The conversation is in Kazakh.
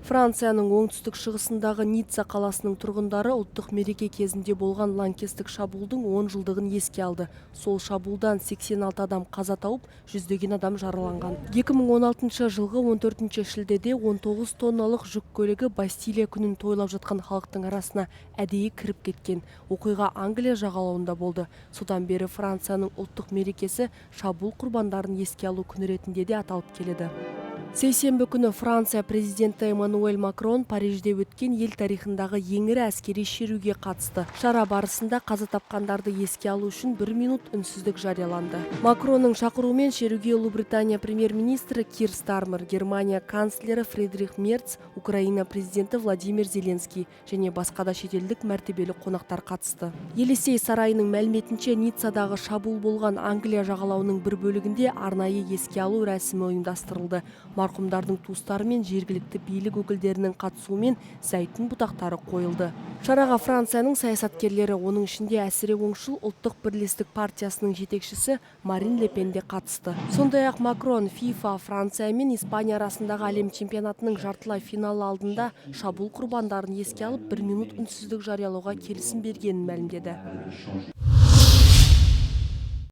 Францияның оңтүстік шығысындағы Ницца қаласының тұрғындары ұлттық мереке кезінде болған лаңкестік шабуылдың 10 жылдығын еске алды. Сол шабуылдан 86 адам қаза тауып, жүздеген адам жараланған. 2016 жылғы 14 шілдеде 19 тонналық жүк көлігі Бастилия күнін тойлап жатқан халықтың арасына әдейі кіріп кеткен. Оқиға Англия жағалауында болды. Содан бері Францияның ұлттық мерекесі шабуыл құрбандарын еске алу күні ретінде де аталып келеді. Сейсенбі күні Франция президенті Эммануэль Макрон Парижде өткен ел тарихындағы ең ірі әскери шеруге қатысты. Шара барысында қаза тапқандарды еске алу үшін бір минут үнсіздік жарияланды. Макронның шақыруымен шеруге Ұлыбритания премьер-министрі Кир Стармер, Германия канцлері Фридрих Мерц, Украина президенті Владимир Зеленский және басқа да шетелдік мәртебелі қонақтар қатысты. Елисей сарайының мәліметінше, Ниццадағы шабуыл болған Англия жағалауының бір бөлігінде арнайы еске алу рәсімі ұйымдастырылды. Марқұмдардың туыстары мен жергілікті билік өкілдерінің қатысуымен зәйтүн бұтақтары қойылды. Шараға Францияның саясаткерлері, оның ішінде әсіре оңшыл Ұлттық бірлестік партиясының жетекшісі Марин Ле Пен де қатысты. Сондай-ақ Макрон ФИФА Франция мен Испания арасындағы әлем чемпионатының жартылай финалы алдында шабуыл құрбандарын еске алып, бір минут үнсіздік жариялауға келісім бергенін мәлімдеді.